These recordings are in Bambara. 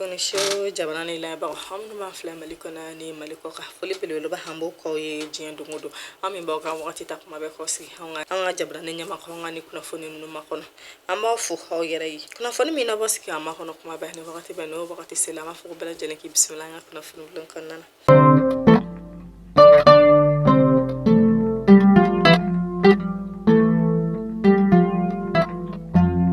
Kunnafoni so jabarani lamɛnbagaw, aw minnu b'an filɛ Mali kɔnɔ ni Mali kɔ kan, foli belebeleba an b'o k'aw ye diɲɛ don o don. Aw min b'aw ka wagati ta kuma bɛɛ k'aw sigi an ka jabarani ɲɛmakɔrɔ, an ka ni kunnafoni ninnu makɔnɔ, an b'aw fo aw yɛrɛ ye. Kunnafoni min n'aw b'aw sigi a makɔnɔ kuma bɛɛ ni wagati bɛɛ, n'o wagati sera, an b'a fɔ ko bɛɛ lajɛlen k'i bisimila an ka kunnafoni bulon kɔnɔna na.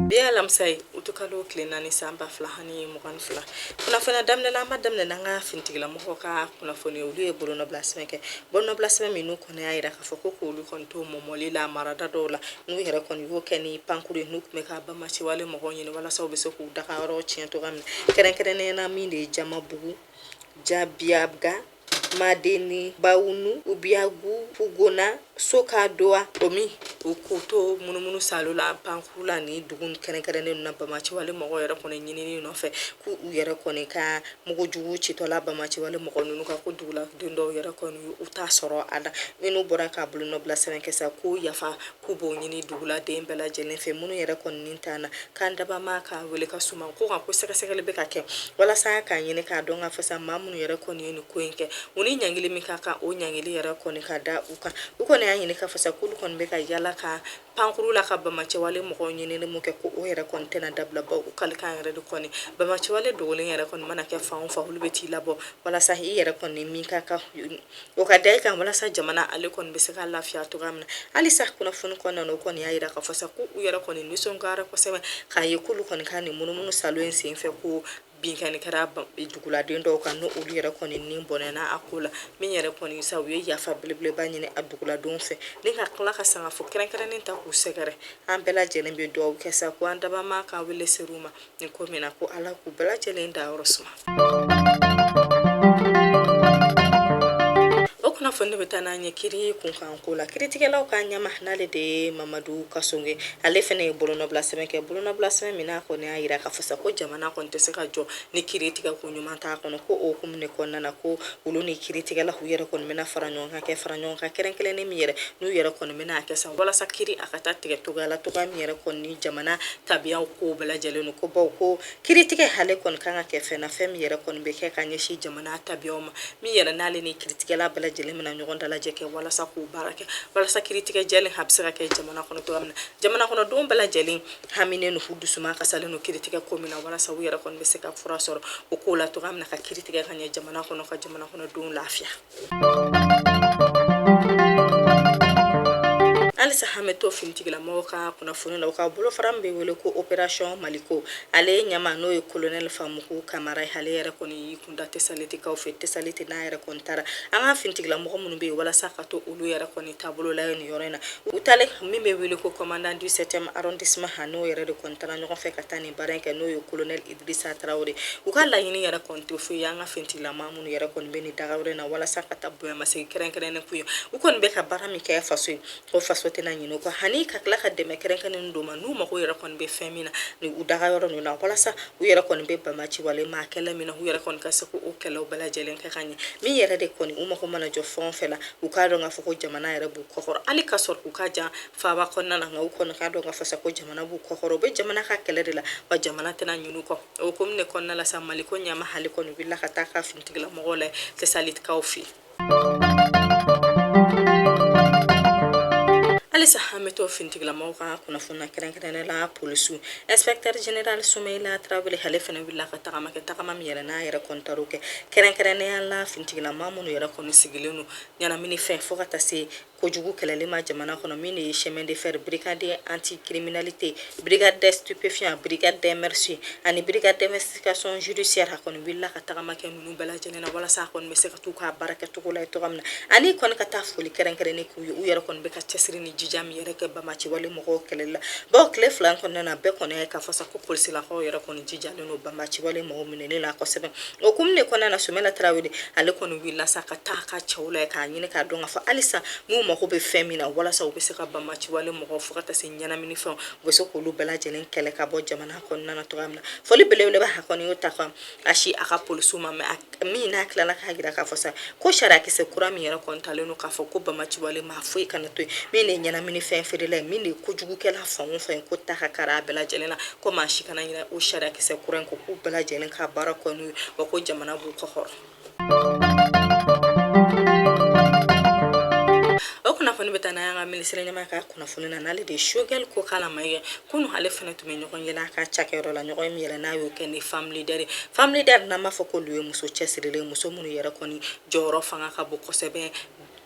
Bi ye alamisa ye, utukalo tile 4, san 2022. Kunnafoniya daminɛ la, an b'a daminɛ n'an ka finitigilamɔgɔw ka kunnafoni. Olu ye bolonɔbila sɛbɛn kɛ, bolonɔbila sɛbɛn min n'u kɔni y'a yira k'a fɔ ko k'olu kɔni to mɔmɔli la marada dɔw la, n'u yɛrɛ kɔni y'o kɛ ni pankuru ye, n'u tun bɛ ka banbaanciwale mɔgɔw ɲini walasa u bɛ se k'u dagayɔrɔ tiɲɛ cogoya min na, kɛrɛnkɛrɛnnenya na min de ye Jamabugu, Jabiyaga, Madeni, Bawunu, Ubiyagu, Pugona, Sokadoa, o min u k'u to munumunu salo la pankuru la ni dugu kɛrɛnkɛrɛnnen na banbaanciwale mɔgɔw yɛrɛ kɔni ɲinini nɔfɛ, k'u yɛrɛ kɔni ka mugujugu citɔla banbaanciwale mɔgɔ ninnu kan, ko duguladen dɔw yɛrɛ kɔni u t'a sɔrɔ a la. Minnu bɔra ka bolonɔbila sɛbɛn kɛ sa, k'u yafa k'u b'o ɲini duguladen bɛɛ lajɛlen fɛ, minnu yɛrɛ kɔni ni t'an na, k'an daba ma ka wele ka suma ko kan, ko sɛgɛsɛgɛli bɛ ka kɛ walasa k'a ɲini k'a dɔn k'a fɔ sa maa minnu yɛrɛ kɔni ye nin ko in kɛ, u ni ɲangili min ka kan, o ɲangili yɛrɛ kɔni ka da u kan. U kɔni y'a ɲini k'a fɔ sa k'olu kɔni bɛ ka yala ka pankuru la ka banbaanciwale mɔgɔw ɲinini mun kɛ, ko o yɛrɛ kɔni tɛna dabila, bawo u kalikan yɛrɛ de kɔni banbaanciwale dogolen yɛrɛ kɔni mana kɛ fan o fan, olu bɛ t'i labɔ walasa i yɛrɛ kɔni min ka kan o ka da i kan, walasa jamana ale kɔni bɛ se ka lafiya cogoya min na. Halisa kunnafoni kɔnɔna na, o kɔni y'a yira k'a fɔ sa ko u yɛrɛ kɔni nisɔndiyara kosɛbɛ k'a ye k'olu kɔni ka nin munumunu salo in senfɛ, ko binkanni kɛra duguladen dɔw kan, n'o olu yɛrɛ kɔni ni bɔnɛna a ko la. Min yɛrɛ kɔni sa, u ye yafa belebeleba ɲini a duguladenw fɛ ni ka tila ka sangafo kɛrɛnkɛrɛnnen ta k'u sɛgɛrɛ. An bɛɛ lajɛlen bɛ dugawu kɛ sa ko an dabama ka wele ser'u ma nin ko min na, ko Ala k'u bɛɛ lajɛlen dayɔrɔ suma. O kunnafoni bɛ taa n'an ye kiri kunkan ko la. Kiritigɛlaw ka ɲɛmaa, n'ale de ye Mamadu Kasɔnge, ale fana ye bolonɔbila sɛbɛn kɛ, bolonɔbila sɛbɛn min n'a kɔni y'a yira k'a fɔ sa ko jamana kɔni tɛ se ka jɔ ni kiri tigɛ ko ɲuman t'a kɔnɔ. Ko o hukumu de kɔnɔna na, ko olu ni kiritigɛlaw yɛrɛ kɔni bɛna fara ɲɔgɔn kan kɛ fara ɲɔgɔn kan kɛrɛnkɛrɛnnen min yɛrɛ n'u yɛrɛ kɔni bɛna a kɛ sa walasa kiri a ka taa tigɛ cogoya la, cogoya min yɛrɛ kɔni ni jamana tabiyaw ko bɛɛ lajɛlen don. Ko bawo ko kiritigɛ ale kɔni kan ka kɛ fɛn na, fɛn min yɛrɛ kɔni bɛ kɛ ka ɲɛsin jamana tabiyaw ma, min yɛrɛ n'ale ni kiritigɛla bɛɛ lajɛlen bɛna ɲɔgɔn dalajɛ kɛ walasa k'o baara kɛ, walasa kiritigɛ jɛlen a bɛ se ka kɛ jamana kɔnɔ cogoya min na. Jamana kɔnɔdenw bɛɛ lajɛlen haminen don, u dusuma kasalen don kiritigɛ ko min na, walasa u yɛrɛ kɔni bɛ se ka fura sɔrɔ o ko la cogoya min na, ka kiritigɛ ka ɲɛ jamana kɔnɔ, ka jamana kɔnɔdenw lafiya. Halisa an bɛ to finitigilamɔgɔw ka kunnafoni la. U ka bolofara min bɛ wele ko opération Maliko, ale ɲɛmaa n'o ye colonel Famuku Kamara ye, ale yɛrɛ kɔni y'i kunda Tesalitikaw fɛ. Tesaliti n'a yɛrɛ kɔni taara an ka finitigilamɔgɔ minnu bɛ yen, walasa ka to olu yɛrɛ kɔni taabolo la nin yɔrɔ in na. U taalen min bɛ wele ko commandant du 7e arrondissement, n'o yɛrɛ de kɔni taara ɲɔgɔn fɛ ka taa nin baara in kɛ, n'o ye colonel Idrissa Traoré. U ka laɲini yɛrɛ kɔni tɛ foyi ye an ka finitigilama minnu yɛrɛ kɔni bɛ nin dagayɔrɔ in na, walasa ka taa bonyamasegin kɛrɛnkɛrɛnnen k'u ye. U kɔni bɛ ka baara min kɛ faso ye, o faso tɛna ɲinɛ u kɔ, ani ka tila ka dɛmɛ kɛrɛnkɛrɛnnen d'u ma n'u mago yɛrɛ kɔni bɛ fɛn min na ni u dagayɔrɔ ninnu na, walasa u yɛrɛ kɔni bɛ banbaanci wale maa kɛlɛ min na, u yɛrɛ kɔni ka se k'o kɛlɛw bɛɛ lajɛlen kɛ ka ɲɛ. Min yɛrɛ de kɔni u mago mana jɔ fɛn o fɛn la, u k'a dɔn k'a fɔ ko jamana yɛrɛ b'u kɔkɔrɔ, hali k'a sɔrɔ u ka jan faaba kɔnɔna na, nka u kɔni k'a dɔn k'a fɔ sa ko jamana b'u kɔkɔrɔ, u bɛ jamana ka kɛlɛ de la, wa jamana tɛna ɲinɛ u kɔ. O hukumu de kɔnɔna la sa, Maliko ɲɛmaa ale kɔni wulila ka taa ka finitigilamɔgɔw la Tesalitikaw fɛ. Halisa an bɛ to finitigilamɔgɔw ka kunnafoni na, kɛrɛnkɛrɛnnenya la polisiw. Inspecteur général Soumaïla Traoré, ale fana wulila ka tagama kɛ, tagama min yɛrɛ n'a yɛrɛ kɔni taar'o kɛ kɛrɛnkɛrɛnnenya la finitigilama minnu yɛrɛ kɔni sigilen don ɲɛnaminifɛn fo ka taa se kojugu kɛlɛli ma jamana kɔnɔ, min de ye chemin de fer, brigade anticriminalité, brigade des stupéfiants, brigade des mœurs ani brigade d'investigation judiciaire. A kɔni wulila ka tagama kɛ ninnu bɛɛ lajɛlen na, walasa a kɔni bɛ se ka t'u ka baara kɛcogo la cogoya min na, ani kɔni ka taa foli kɛrɛnkɛrɛnnen k'u ye, u yɛrɛ kɔni bɛ ka cɛsiri ni jija min yɛrɛ kɛ banbaanci wale mɔgɔw kɛlɛli la. Bawo tile 2 kɔnɔna na, bɛɛ kɔni y'a ye k'a fɔ sa ko polisilakaw yɛrɛ kɔni jijalen don banbaanci wale mɔgɔw minɛli la kosɛbɛ. O hukumu de kɔnɔna na, Soumaïla Traoré ale kɔni wulila sa ka taa ka cɛw la k'a ɲini k'a dɔn k'a fɔ halisa n'u mago bɛ fɛn min na walasa u bɛ se ka banbaanciwale mɔgɔw fo ka taa se ɲɛnaminifɛnw, u bɛ se k'olu bɛɛ lajɛlen kɛlɛ ka bɔ jamana kɔnɔna na cogoya min na. Foli belebeleba a kɔni y'o ta ka a si a ka polisiw ma, mais min n'a tilala k'a jira k'a fɔ sa ko sariyakisɛ kura min yɛrɛ kɔni talen don k'a fɔ ko banbaanciwale maa foyi kana to yen, min de ye ɲɛnaminifɛn feerela ye, min de ye kojugukɛla fan o fan ye, ko ta ka kari a bɛɛ lajɛlen na, ko maa si kana ɲinɛ o sariyakisɛ kura in kɔ, k'u bɛɛ lajɛlen ka baara kɛ n'u ye, wa ko jamana b'u kɔkɔrɔ. O kunnafoni bɛ taa n'an ka minisiri ɲɛmaa ka kunnafoni na, n'ale de ye Choguel Kokalla Maïga. Kunun ale fana tun bɛ ɲɔgɔn ye la a ka cakɛyɔrɔ la, ɲɔgɔn min yɛrɛ n'a y'o kɛ ni femme leader ye. Femme leader n'an b'a fɔ k'olu ye muso cɛsirilen, muso minnu yɛrɛ kɔni jɔyɔrɔ fanga ka bon kosɛbɛ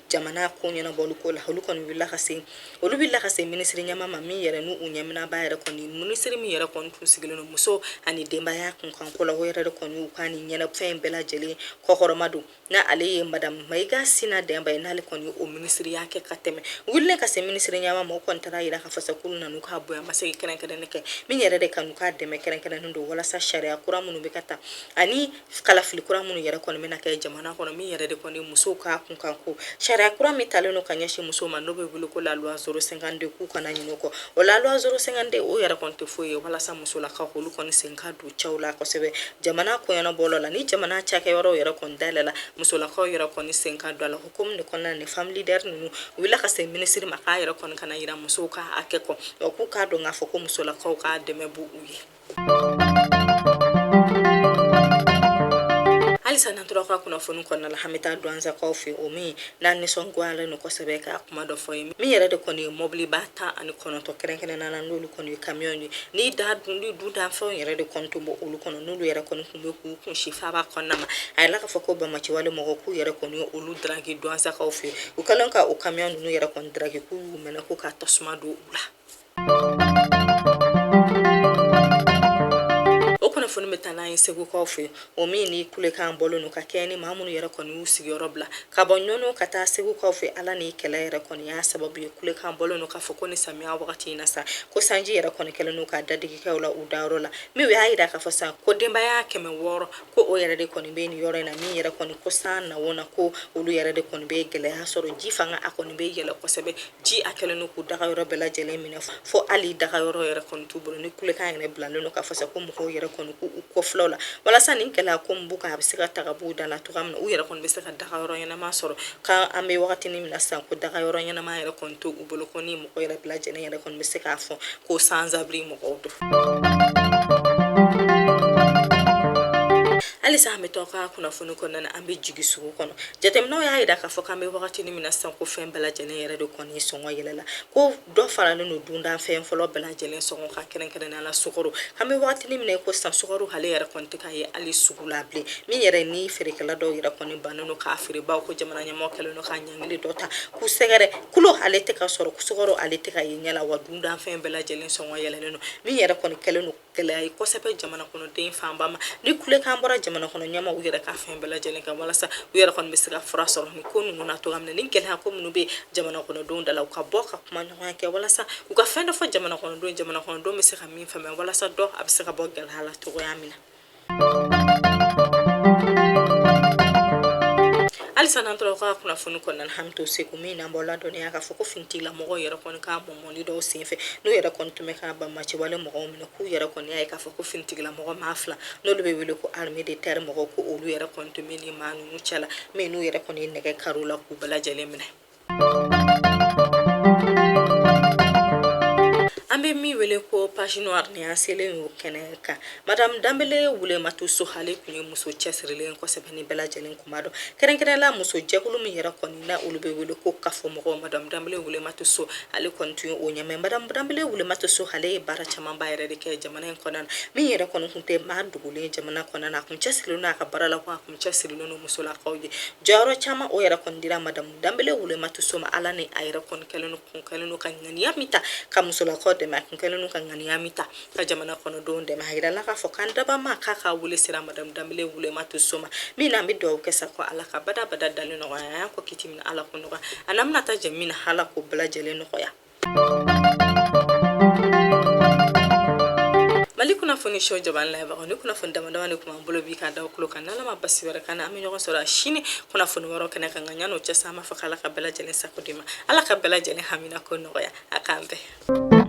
jamana ko ɲɛnabɔli ko la. Olu kɔni wulila ka se, olu wulila ka se minisiri ɲɛmaa ma, min yɛrɛ n'u ɲɛminaba yɛrɛ kɔni, minisiri min yɛrɛ kɔni tun sigilen don muso ani denbaya kunkanko la, o yɛrɛ de kɔni y'u ka nin ɲɛnafɛn in bɛɛ lajɛlen kɔkɔrɔma don, n'ale ye madame Maïga Sina Demba ye, n'ale kɔni ye o minisiriya kɛ ka tɛmɛ. Wulilen ka se minisiri ɲɛmaa ma, o kɔni taara yira k'a fɔ sa k'olu nana u ka bonyamasegin kɛrɛnkɛrɛnnen kɛ, min yɛrɛ de kan u ka dɛmɛ kɛrɛnkɛrɛnnen don walasa sariya kura minnu bɛ ka ta ani kalafili kura minnu yɛrɛ kɔni bɛna kɛ jamana kɔnɔ, min yɛrɛ de kɔni musow ka kunkanko sariya kura min talen don ka ɲɛsin musow ma, n'o bɛ wele ko la loi 052, k'u kana ɲinɛ o kɔ. O la loi 052, o yɛrɛ kɔni tɛ foyi ye walasa musolakaw olu kɔni sen ka don cɛw la kosɛbɛ jamana koɲɛnabɔlaw la. Ni jamana cakɛyɔrɔw yɛrɛ kɔni dayɛlɛla, musolakaw yɛrɛ kɔni sen ka don a la. Hukumu de kɔnɔna ni femme leader ninnu wulila ka se minisiri ma k'a yɛrɛ kɔni kana yira musow ka hakɛ kɔ, wa k'u k'a dɔn k'a fɔ ko musolakaw ka dɛmɛ b'u ye. Halisa n'an tora ka kunnafoni kɔnɔna la, an bɛ taa Douentza-kaw fɛ, o min n'a nisɔngoyalen don kosɛbɛ ka kuma dɔ fɔ ye, min yɛrɛ de kɔni ye mɔbiliba 19 kɛrɛnkɛrɛnnenya la, n'olu kɔni ye kamiyɔn ye, ni da dun ni duntanfɛnw yɛrɛ de kɔni tun bɛ olu kɔnɔ, n'olu yɛrɛ kɔni tun bɛ k'u kunsin faaba kɔnɔna ma. A yirala k'a fɔ ko banbaanciwale mɔgɔw k'u yɛrɛ kɔni ye olu daraki Douentza-kaw fɛ. U kɛlen ka o kamiyɔn ninnu yɛrɛ kɔni daraki, k'u y'u mɛnɛ ko ka tasuma don u la. O kunnafoni bɛ taa n'an ye Segukaw fɛ, o min ni kulekan bɔlen don ka kɛ ni maa minnu yɛrɛ kɔni y'u sigiyɔrɔ bila ka bɔ Ɲɔnɔ ka taa Segukaw fɛ. Ala ni kɛlɛ yɛrɛ kɔni y'a sababu ye, kulekan bɔlen don k'a fɔ ko ni samiya wagati in na sa, ko sanji yɛrɛ kɔni kɛlen don ka dadigi kɛ u la u dayɔrɔ la, min y'a jira k'a fɔ sa ko denbaya 600 ko o yɛrɛ de kɔni bɛ nin yɔrɔ in na, min yɛrɛ kɔni ko san na o na ko olu yɛrɛ de kɔni bɛ gɛlɛya sɔrɔ. Ji fanga a kɔni bɛ yɛlɛ kosɛbɛ, ji a kɛlen don k'u dagayɔrɔ bɛɛ lajɛlen minɛ, fo hali dagayɔrɔ yɛrɛ kɔni t'u bolo. Ni kulekan yɛrɛ bilalen don k'a fɔ sa ko mɔgɔw yɛrɛ kɔni k'u kɔfilɛ la walasa nin gɛlɛya ko min b'u kan, a bɛ se ka ta ka b'u da la cogoya min na, u yɛrɛ kɔni bɛ se ka dagayɔrɔ ɲɛnama sɔrɔ. K'an bɛ wagati min na sisan, ko dagayɔrɔ ɲɛnama yɛrɛ kɔni t'u bolo, ko ni mɔgɔ yɛrɛ bɛɛ lajɛlen yɛrɛ kɔni bɛ se k'a fɔ ko sans abri mɔgɔw don. Halisa an bɛ to ka kunnafoni kɔnɔna na, an bɛ jigin sugu kɔnɔ. Jateminɛw y'a jira k'a fɔ k'an bɛ wagati min na sisan, ko fɛn bɛɛ lajɛlen yɛrɛ de kɔni sɔngɔ yɛlɛla, ko dɔ faralen don dundanfɛn fɔlɔ bɛɛ lajɛlen sɔngɔ kan, kɛrɛnkɛrɛnnenya la sukaro. An bɛ wagati min na ko sisan, sukaro ale yɛrɛ kɔni tɛ ka ye hali sugu la bilen, min yɛrɛ ni feerekɛla dɔw yɛrɛ kɔni bannen don k'a feere, bawo ko jamana ɲɛmɔgɔ kɛlen don ka ɲangili dɔ ta k'u sɛgɛrɛ. Kulo ale tɛ ka sɔrɔ, sukaro ale tɛ ka ye ɲɛ la, wa dundanfɛn bɛɛ lajɛlen sɔngɔ yɛlɛlen don, min yɛrɛ kɔni kɛlen don gɛlɛya ye kosɛbɛ jamana kɔnɔden fanba ma. Ni kulekan bɔra jamana kɔnɔ ɲɛmaaw yɛrɛ ka fɛn bɛɛ lajɛlen kan walasa u yɛrɛ kɔni bɛ se ka fura sɔrɔ nin ko ninnu na cogoya min na, ni gɛlɛya ko minnu bɛ jamana kɔnɔdenw da la, u ka bɔ ka kuma ɲɔgɔnya kɛ walasa u ka fɛn dɔ fɔ jamana kɔnɔdenw, jamana kɔnɔdenw bɛ se ka min faamuya walasa dɔ a bɛ se ka bɔ gɛlɛya la cogoya min na. Halisa n'an tora ka kunnafoni kɔnɔna na, an bɛ to Segu, min n'an b'aw ladɔnniya k'a fɔ ko finitigilamɔgɔw yɛrɛ kɔni ka mɔmɔli dɔw senfɛ, n'u yɛrɛ kɔni tun bɛ ka banbaanciwale mɔgɔw minɛ, k'u yɛrɛ kɔni y'a ye k'a fɔ ko finitigilamɔgɔ maa fila, n'olu bɛ wele ko armée de terre mɔgɔw, ko olu yɛrɛ kɔni tun bɛ nin maa ninnu cɛ la, min n'u yɛrɛ kɔni ye nɛgɛ kari u la k'u bɛɛ lajɛlen minɛ. An bɛ min wele ko page noire, nin y'an selen y'o kɛnɛ kan. Madame Danbele Wulematu So, ale tun ye muso cɛsirilen kosɛbɛ ni bɛɛ lajɛlen kun b'a dɔn, kɛrɛnkɛrɛn la muso jɛkulu min yɛrɛ kɔni na olu bɛ wele ko kafo mɔgɔw. Madame Danbele Wulematu So, ale kɔni tun ye o ɲɛmaa. Madame Danbele Wulematu So, ale ye baara camanba yɛrɛ de kɛ jamana in kɔnɔna na, min yɛrɛ kɔni tun tɛ maa dogolen jamana kɔnɔna na. A kun cɛsirilen don a ka baara la, ko a kun cɛsirilen don musolakaw ye. Jɔyɔrɔ caman o yɛrɛ kɔni dira madame Danbele Wulematu So ma. Ala ni a yɛrɛ kɔni kun kɛlen don ka ŋaniya min ta ka musolakaw dɛmɛ, a kun kɛlen don ka ŋaniya min ta ka jamana kɔnɔdenw dɛmɛ. A yirala k'a fɔ k'an daba ma k'a ka wele sera madame Danbele Wulematu So ma, min n'an bɛ dugawu kɛ sa ko Ala ka badabada dali nɔgɔya. A y'a kɔ kiti min, Ala k'o nɔgɔya, a n'an bɛna taa jɛ min na, Ala k'o bɛɛ lajɛlen nɔgɔya. Mali Mali kunnafoni so jaban lajɛbagaw, ni kunnafoni dama dama de tun b'an bolo bi k'a da tulo kan. N'Ala ma basi wɛrɛ kan na, an bɛ ɲɔgɔn sɔrɔ sini kunnafoni wɛrɛ kɛnɛ kan. Nka yan'o cɛ sa, an b'a fɔ k'Ala ka bɛɛ lajɛlen sago di ma, Ala ka bɛɛ lajɛlen hamina ko nɔgɔya. A k'an bɛn.